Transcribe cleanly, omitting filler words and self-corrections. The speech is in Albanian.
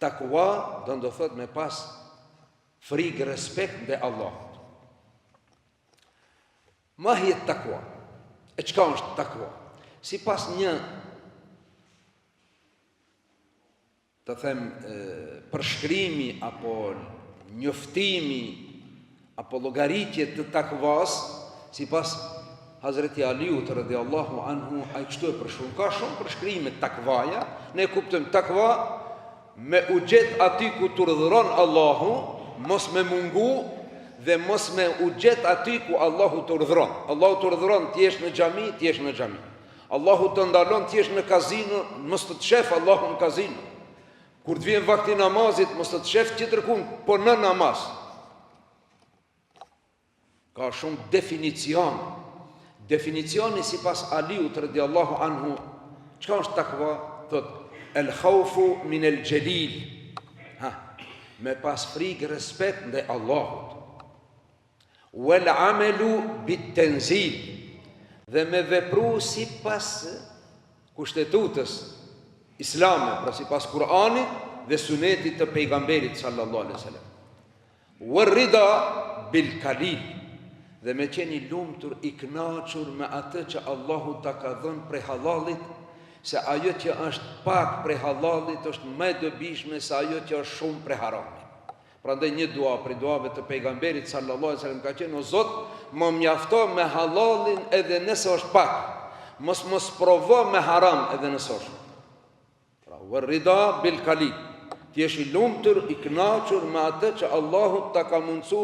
Takua do të thotë me pas frikë respekt ndaj Allahut. Ma hije takua. E çka është takua? Sipas një të them përshkrimi apo njoftimi apo llogaritje të takvas, sipas Hazreti Aliut radiallahu anhu, ai kështu e përshkruan. Ka shumë përshkrime takvaja, ne kuptojmë takva me u gjet aty ku të urdhëron Allahu, mos me mungu dhe mos me u gjet aty ku Allahu të urdhëron. Allahu të urdhëron të jesh në xhami, të jesh në xhami. Allahu të ndalon të jesh në kazino, mos të të shef Allahu në kazino. Kur të vjen vakti i namazit, mos të të shef tjetërkund, po në namaz. Ka shumë definicion. Definicioni sipas Aliut radiallahu anhu, çka është takva? Thot, el khaufu min el xhelil. Ha, me pas frikë respekt ndaj Allahut. Wal amelu bit tenzil dhe me vepru sipas kushtetutës islame, pra sipas Kur'anit dhe sunetit të pejgamberit sallallahu alaihi wasallam. War rida bil kalil dhe me qenë i lumtur i kënaqur me atë që Allahu ta ka dhënë prej hallallit, se ajo që është pak prej hallallit është më e dobishme se ajo që është shumë prej haramit. Prandaj një dua prej duave të Pejgamberit sallallahu alejhi ve sellem ka qenë, O Zot, më mjafto me hallallin edhe nëse është pak, mos më sprovo me haram edhe nëse është shumë. Pra, wa rida bil kalil. Të jesh i lumtur, i kënaqur me atë që Allahu ta ka mundësu.